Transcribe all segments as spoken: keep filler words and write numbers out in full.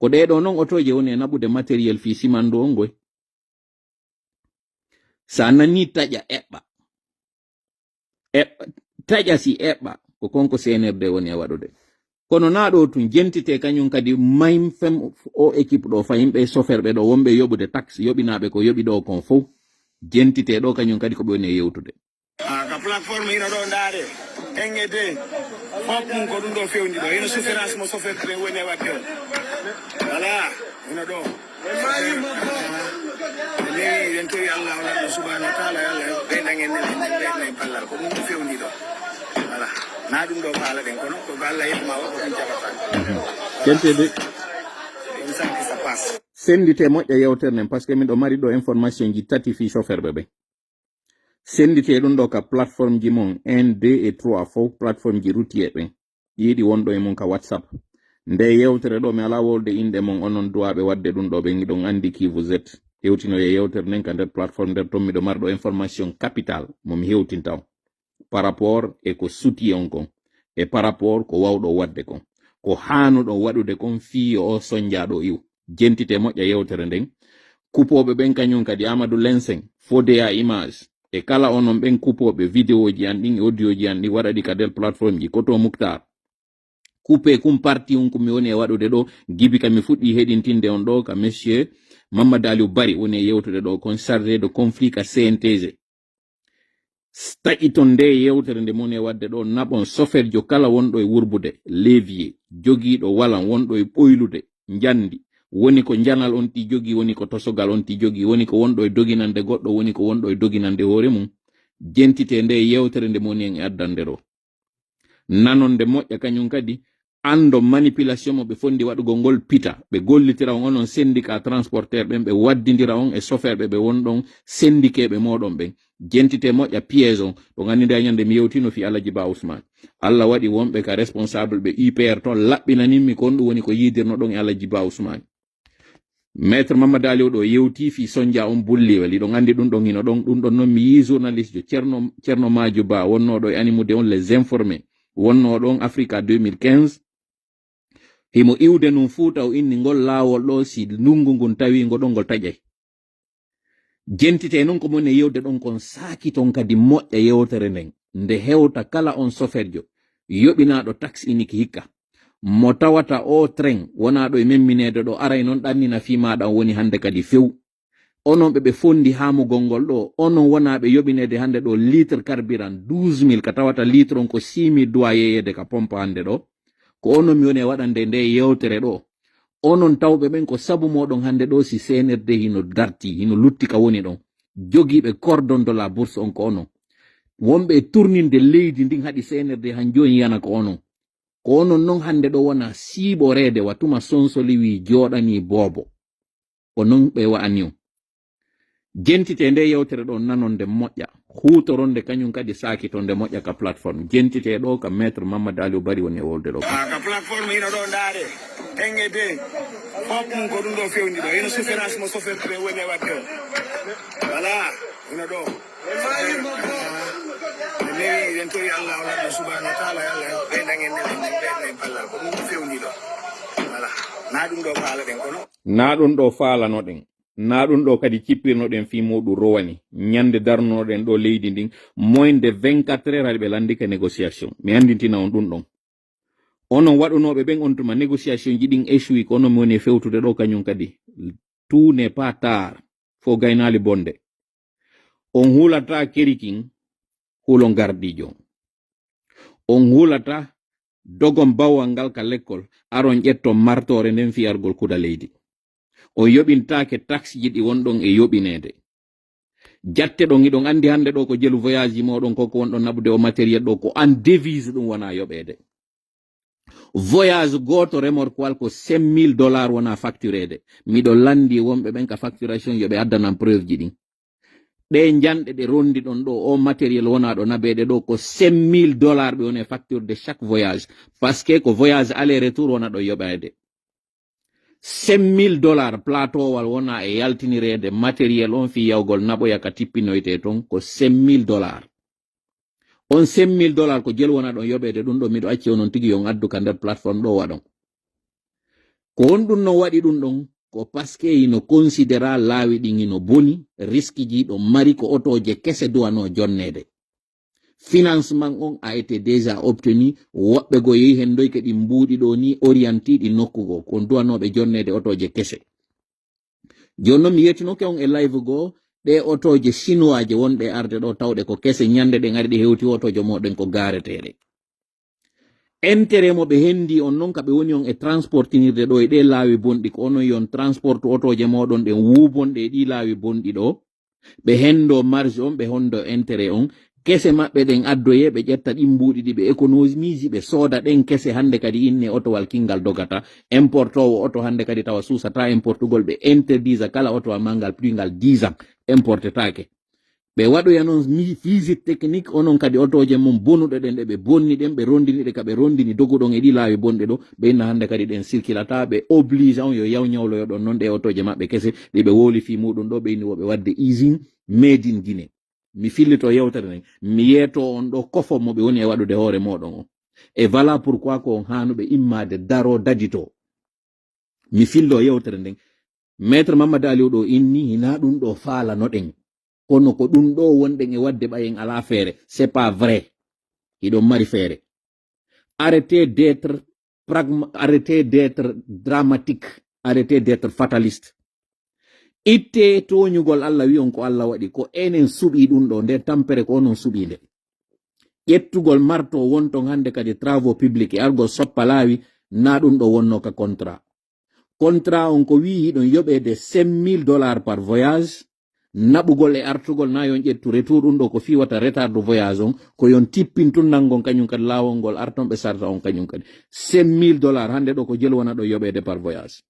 Ko ɗee ɗoo noon otooje woni e naɓude matériel fii simandu on ngoy. So a nanii taƴa eɓɓa. Eɓɓa, taƴa si eɓɓa, ko kon ko C N R D woni e waɗude. Kono naa ɗoo tun, jentitee kañum kadi, mayim fem o équipe ɗoo, fayimɓe e chauffeur ɓe ɗoo, wonɓe e yoɓude taxe, yoɓinaaɓe ko yoɓi ɗoo kon fow, jentitee ɗoo kañum kadi ko ɓe woni e yewtude. Ah, ka plateforme hino ɗoo ndaare, N E D, fof ɗum ko ɗum ɗoo fewndi ɗoo, hino souffrance mo chauffeur ɓe woni e waɗde on. Voilà, hino ɗoo. En newi, en towi Allah, o Lanɗo subhanahu wa taala, yo Allah ɓeydan en, en ɓeydan en ballal. Ko ɗum ɗoo fewndi ɗoo. Voilà. Naa ɗum ɗoo faalaɗen, kono ko ko Allah yeɗi ma o, ko ɗum jaɓata. Kentede. Comme ça que ça passe. Sennditee moƴƴa yewtere nden, parce que miɗo mari ɗoo information ji tati fii chauffeur ɓe ɓen. Sennditee ɗum ɗoo ka plateforme ji mon un, deux et trois fof, plateforme ji routier ɓen. Ɗiiɗi wonɗo e mum ka WhatsApp. Nde yewtere ɗoo, mi alaa wolde inɗe mon, onon duwaaɓe waɗde ɗum ɗoo ɓen, hiɗon anndi qui vous êtes. Hewtinoyee yewtere nden ka nder plateforme nder ton, miɗo mari ɗoo information capital mo mi hewtinta on. Par rapport e ko suti on kon, e par rapport ko wawɗo waɗde kon, ko haanuɗo waɗude kon fii yo o sonjaaɗo iw. Jentitee moƴƴa yewtere nden. Kupooɓe ɓen kañum kadi, Amadou Lenseng, Fodéa Image, e kala onon ɓen kupooɓe vidéo ji an ɗin, audio ji an ɗin, waɗa ɗi ka nder plateforme ji, Koto Muktar. Coupé kum parti on ko mi woni e waɗude ɗoo, gibi ka mi fuɗɗi heɗintinde on ɗoo ka monsieur Mamadou Aliou Bari woni e yewtude ɗoo kon, chargé de conflit ka C N T G. Taƴiton nde yewtere nde moni e waɗde ɗoo, naɓon soferjo kala wonɗo e wurbude, levier, jogiiɗo walan, wonɗo e ɓoylude, njandi, woni ko njanal on ti jogii, woni ko tosogal on ti jogii, woni ko wonɗo e doginande goɗɗo, woni ko wonɗo e doginande hoore mum. Jentitee nde yewtere nde moni en e addande ɗoo. Nanon nde moƴƴa kañum kadi, anndo manipulation mo ɓe fondi waɗugol ngol pita. Ɓe gollitira on onon syndicat transporteur ɓen, ɓe waddindira on e chauffeur ɓe ɓe wonɗon syndiqué ɓe mooɗon ɓen. Jentitee moƴƴa piège on. Ɗon anndi nde ñande mi yewtino fii Alaji Ba Ousmane. Allah waɗi wonɓe ka responsable ɓe U P R ton laɓɓinanin mi kon ɗum woni ko yiidirnoɗon e Alaji Ba Ousmane. Maître Mamadou Aliou ɗoo yewtii fii sonja on bulliwel. Hiɗon anndi ɗum ɗon hino ɗon, ɗum ɗon non mi yii journaliste jo Ceerno, Ceerno Maajo Ba wonnoo ɗoo e animude on Les Informés. Wonnoo ɗon Africa deux mille quinze. Himo iwde nun Fuuta, o inni ngol laawol ɗoo, si ndungu ngun tawii ngo ɗon, ngol taƴay. Jentitee non ko moni e yewde ɗon kon, saakiton kadi moƴƴa yewtere nden. Nde hewta kala on soferjo, yoɓinaaɗo taxe unique hikka. Mo tawata o train wonaa ɗo e memmineede ɗoo, aray non ɗannina fii maaɗa on woni hande kadi few. Onon ɓe ɓe fondi haamugol ngol ɗoo, onon wonaa ɓe yoɓineede hande ɗoo litre carburant douze mille ka tawata litre on ko six mille duwa yeeyeede ka pompe hande ɗoo. Ko onon mi woni e waɗande nde yewtere ɗoo. Onon tawɓe ɓen ko sabu mooɗon hande ɗoo si C N R D hino darti, hino lutti ka woni ɗon. Jogiiɓe cordon de la bourse on ko onon. Wonɓe e tourninde leydi ndin haɗi C N R D han jooni yana ko onon. Ko onon non hande ɗoo wona siiɓoreede wa tuma sonsoli wii jooɗanii boobo. Ko non ɓe wa'ani on. Jentitee nde yewtere ɗoo, nanon nde moƴƴa. Huutoron nde kañum kadi saakiton nde moƴƴa ka plateforme. Jentitee ɗoo ka Maître Mamadou Aliou Bari woni e wolde ɗoo. Ah, ka plateforme hino ɗoo ndaare. N E D. Fof ɗum ko ɗum ɗoo fewndi ɗoo. Hino souffrance mo chauffeur ɓe woni e waɗde on. Voilà. Hino ɗoo. En newi, en towi Allah, o Lanɗo subhanahu wa taala, yo Allah ɓeydan en, en ɓeydan en ballal. Ko ɗum ɗoo fewndi ɗoo. Voilà. Naa ɗum ɗoo faalaɗen kono. Naa ɗum ɗoo faalanoɗen. Naa ɗum ɗoo kadi cippirnoɗen fii muuɗum rowani. Ñande darnoɗen ɗoo leydi ndin, moins de vingt-quatre heures haɗi ɓe landike négociation. Mi andintina on ɗum ɗon. Onon waɗunooɓe ɓen on tuma négociation ji ɗin échoué, ko onon mi woni e fewtude ɗoo kañum kadi. Tout n'est pas tard. Fof gaynaali bonde. On hulataa kerikin, hulon gardiijo. On hulataa dogon bawal ngal ka lekkol, aron ƴetton martoore nden fiyargol kuda leydi. On yoɓintaake taxe ji ɗi wonɗon e yoɓineede. Jatte ɗon, hiɗon anndi hannde ɗoo ko jelu voyage ji mooɗon ko, ko wonɗon naɓude o matériel ɗoo, ko en devise ɗum wona yoɓeede. Voyage gooto remorquewal ko cinq mille dollars wona factureede. Miɗo lanndi wonɓe ɓen ka facturation yo ɓe addanan preuve ji ɗin. Ɗe njanɗe ɗe rondi ɗon ɗoo, o matériel wona ɗo nabeede ɗoo, ko cinq mille dollars ɓe woni e facture de chaque voyage. Parce que ko voyage aller retour wona ɗo yoɓeede. Cinq mille dollars plateau wal wona e yaltinireede matériel on fii yawgol naɓoya ka tippinoytee ton, ko cinq mille dollars. On cinq mille dollars ko jelu wona ɗon yoɓeede ɗum ɗo, miɗo acci onon tigi yon addu ka nder plateforme ɗo waɗon. Ko honɗun non waɗi ɗun ɗon? Ko parce que hino considéra laawi ɗin hino boni, riski ji ɗon mari, ko otooje kese duwanoo jonneede. Financement on a été déjà obtenu, woɓɓe goo yehi hen doy ka ɗin mbuuɗi ɗoo nii, orientiiɗi nokku goo, ko duwanooɓe jonneede otooje kese. Jooni non mi yettinoke on e live goo, ɗee otooje chinoiseje wonɗe arde ɗoo tawɗe ko kese, ñannde ɗen ari ɗe hewti otooje mooɗon ko gaareteeɗe. Intérêt mo ɓe henndi on non ka ɓe woni on e transportinirde ɗoo e ɗee laawi bonɗi, ko onon yo on transport otooje mooɗon ɗen wuubonɗe e ɗii laawi bonɗi ɗoo, ɓe henndo marge on, ɓe henndo intérêt on, kese maɓɓe ɗen addoyee, ɓe ƴetta ɗin mbuuɗi ɗi, ɓe économise, ɓe sooda ɗen kese, hannde kadi inne otowal kinngal dogata, importoowo oto hannde kadi tawa suusataa importugol, ɓe interdisa kala oto a mangal plus ngal dix ans, importetaake. Ɓe waɗoya non mi-, visite technique, onon kadi otooje mon bonuɗe ɗen, ɗe ɓe bonni ɗen, ɓe rondini ɗe ka ɓe rondini doguɗon e ɗi laawi bonɗe ɗoo, ɓe inna hannde kadi ɗen circulataa, ɓe oblige on yo yaw ñawloyoɗon non ɗe otooje maɓɓe kese, ɗi ɓe wooli fii muuɗum ɗoo, ɓe inni wo ɓe waɗde usine made in Guinée. Mi fillito yewtere nden, mi yeeto on ɗoo kofo mo ɓe woni e waɗude hoore mooɗon on. E voilà pourquoi ko on haanuɓe immaade daroo daditoo. Mi fillo yewtere nden. Maître Mamadou Aliou ɗoo inni, hinaa ɗun ɗoo faalanoɗen. Kono ko ɗun ɗoo wonɗen e waɗde ɓay en alaa feere. C'est pas vrai. Hiɗon mari feere. Arrêtez d'être pragma-, arrêtez d'être dramatique. Arrêtez d'être fataliste. Ittee tooñugol Alla, wi'on ko Alla waɗi. Ko enen suɓii ɗun ɗoo. Nden tampere ko onon suɓii nde. Ƴettugol marto wonton hannde kadi travaux publics e argol soppa laawi, naa ɗun ɗoo wonnoo ka contrat. Contrat on ko wi'i hiɗon yoɓeede cinq mille dollars par voyage, naɓugol e artugol, naa yo on ƴettu retour, ɗun ɗoo ko fii wata retard de voyage on, ko yo on tippin tun nanngon kañun kadi laawol ngol arton ɓe sarta on kañun kadi. Cinq mille dollars hannde ɗoo ko jelu wona ɗoo yoɓeede par voyage.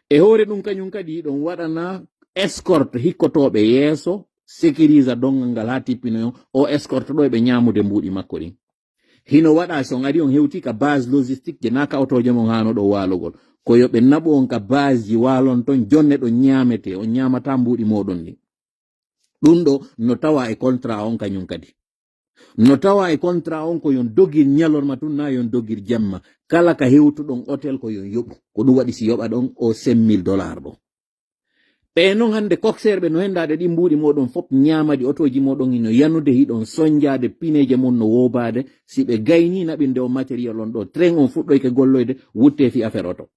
E hoore ɗun kañun kadi hiɗon waɗana escorte hikkotooɓe yeeso, sécurise donngal ngal haa tippinoyon, o escorte ɗoo e ɓe ñaamude mbuuɗi makko ɗin. Hino waɗa si on ari on hewti ka base logistique je naa ka otooje mon haano ɗoo waalugol. Ko yo ɓe naɓu on ka base ji waalon ton, jonne ɗo ñaametee, on ñaamataa mbuuɗi mooɗon ɗin. Ɗun ɗoo no tawa e contrat on kañun kadi. No tawa e contrat on ko yo on dogir ñalorma tun naa yo on dogir jemma. Kala ka hewtuɗon hôtel ko yo on yoɓu. Ko ɗun waɗi si yoɓaɗon o cinq mille dollars ɗoo. Ɓe non hannde kokseerɓe no henndaade ɗin mbuuɗi mooɗon fof ñaamadi otooji mooɗon hino yanude hiɗon sonjaade pineeje mon no woobaade. Si ɓe gaynii naɓinde on matériel on ɗoo, train on fuɗɗoyke golloyde, wuttee fii affaire oto.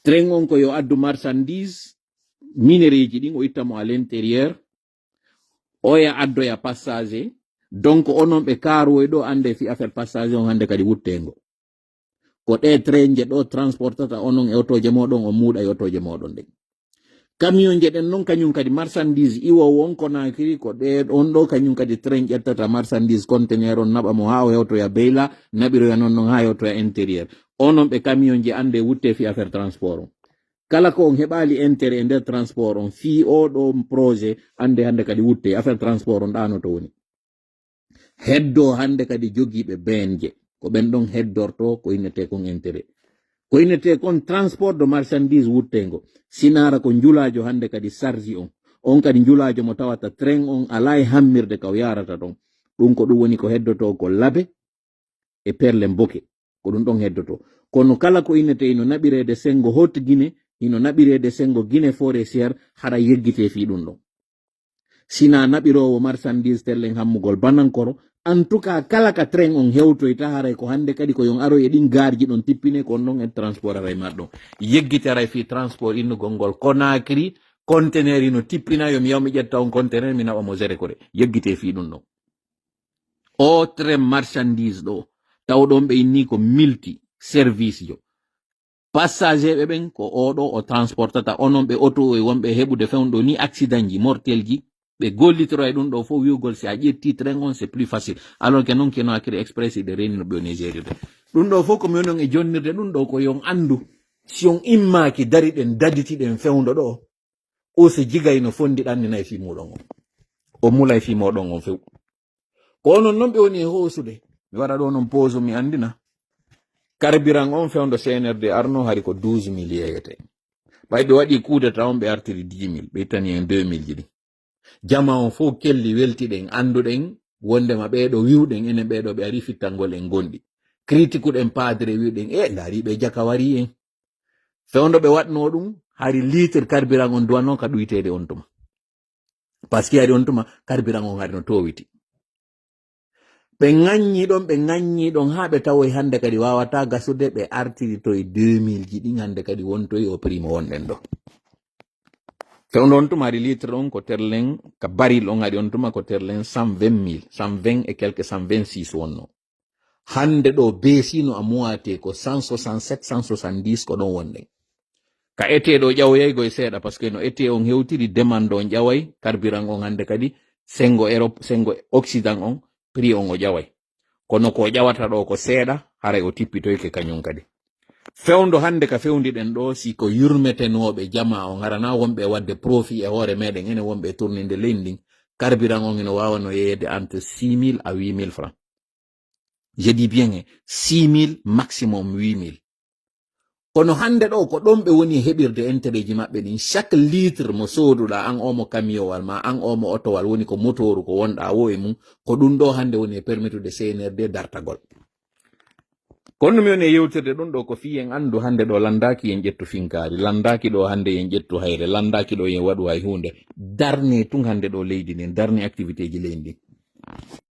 Train on ko yo addu marchandise, minerais ji ɗin o itta mo à l'intérieur, oya addoya passager. Donc onon ɓe kaaruwoy ɗoo annde fii affaire passager on hannde kadi wutteengo. Ko ɗee train je ɗoo transportata onon e otooje mooɗon, on muuɗa e otooje mooɗon ɗen. Camion je ɗen non kañun kadi marchandise iwoowo on Conakry, ko ɗee on ɗoo kañun kadi train ƴettata marchandise conteneur on naɓa mo haa o hewtoya Beyla, naɓiroya non non haa hewtoya intérieur. Onon ɓe camion je annde wuttee fii affaire transport on. Kala ko on heɓaali intérêt e nder transport on, fii oo ɗoo projet, annde hannde kadi wuttee, affaire transport on ɗaano to woni. Heddoo hannde kadi jogiiɓe B N J, ko ɓen ɗon heddortoo ko innetee kon intérêt. Ko innetee kon transport de marchandise wutteengo. Sinaara ko njulaajo hannde kadi sarji on. On kadi njulaajo mo tawata train on alaa e hammirde ka o yaarata ɗon. Ɗun ko ɗun woni ko heddotoo ko labe e perle mboke. Ko ɗun ɗon heddotoo. Kono kala ko innetee hino naɓireede senngo Haute Guinée, hino naɓireede senngo Guinée forestière, hara yeggitee fii ɗun ɗon. Sinaa naɓiroowo marchandise tellen hammugol banankoro, en tout cas, kala ka train on hewtoyta, haray ko hannde kadi ko yo on aroy e ɗin gaarji ɗon tippinee, ko on ɗon e transport aray maɗɗon. Yeggitaray fii transport innugol ngol Conakry, conteneur hino tippina, yo mi yaw mi ƴetta on conteneur, mi naɓa mo Zérékoré. Yeggitee fii ɗun ɗon. O train marchandise ɗoo, tawɗon ɓe inni ko multi service jo. Passager ɓe ɓen ko oo ɗoo o transportata, onon ɓe oto e wonɓe heɓude fewndo ni accident ji mortel ji, ɓe gollitoro e ɗun ɗoo fof wi'ugol si a ƴetti train on c'est plus facile. Alors que non Conakry Express hiɗe reeni no ɓe woni e gérirde. Ɗun ɗoo fof ko mi woni on e jonnirde ɗun ɗoo ko yo on anndu si on immaaki dariɗen daditiɗen fewndo ɗoo, o so jigay no fondi ɗannina e fii muuɗon on. O mula e fii mooɗon on few. Ko onon non ɓe woni e hoosude. Mi waɗa ɗoo non pause mi anndina. Carburant on fewndo C N R D arno hari ko douze mille yeeyete. Ɓay ɓe waɗi coup d'état on ɓe artiri dix mille, ɓe ittani en deux mille ji ɗin. Jama on fof kelli weltiɗen, annduɗen wondema ɓee ɗoo wi'uɗen enen ɓee ɗoo ɓe ari fittangol en gonɗi. Critiqueɗen padre wi'uɗen, e ndaari ɓe jaka wari en. Fewndo ɓe waɗno ɗum, hari litre carburant on duwanno ka ɗuyteede on tuma. Parce que hari on tuma carburant on hari no towiti. Ɓe ŋaññi ɗon, ɓe ŋaññi ɗon, haa ɓe tawoy hannde kadi waawata gasude, ɓe artiri to e deux mille ji ɗin, hannde kadi wontoy o prix mo wonɗen ɗo. Fewndo on tuma hari litre on ko terlen, ka baril on hari on tuma ko terlen cent vingt mille, cent vingt et quelque, cent vingt-six wonno. Hannde ɗo beesino à moitié ko cent soixante-sept, cent soixante-dix ko ɗon wonɗen. Ka été ɗo ƴawoyaygo e seeɗa, parce que no été on hewtiri, demande on ƴaway, carburant on hannde kadi, sengo Europe, sengo Occident on, prix on o ƴaway. Kono ko ƴawata ɗo ko seeɗa, haray o tippitoyke kañum kadi. Fewndo hannde ka fewndiɗen ɗo, si ko yurmetenooɓe jamaa on, harana wonɓe waɗde profit e hoore meɗen, enen wonɓe tourninde leydi ndin, carburant on ene waawa no yeeyede entre six mille à huit mille francs. Je dis bien, six mille maximum huit mille. Kono hannde ɗo ko ɗon ɓe woni e heɓirde intérêt ji maɓɓe ɗin. Chaque litre mo sooduɗa, an o mo kamiyowal ma, an o mo otowal, woni ko motooru ko wonɗa o e mum, ko ɗum ɗo hannde woni e permettude C N R D dartagol. Kono mi woni e yewtirde ɗum ɗo ko fii en anndu hannde ɗo lanndaaki en ƴettu finkaari, lanndaaki ɗo hannde en ƴettu hayre, lanndaaki ɗo en waɗu hay huunde. Darne tun hannde ɗo leydi ndin, darne activité ji leydi ndin.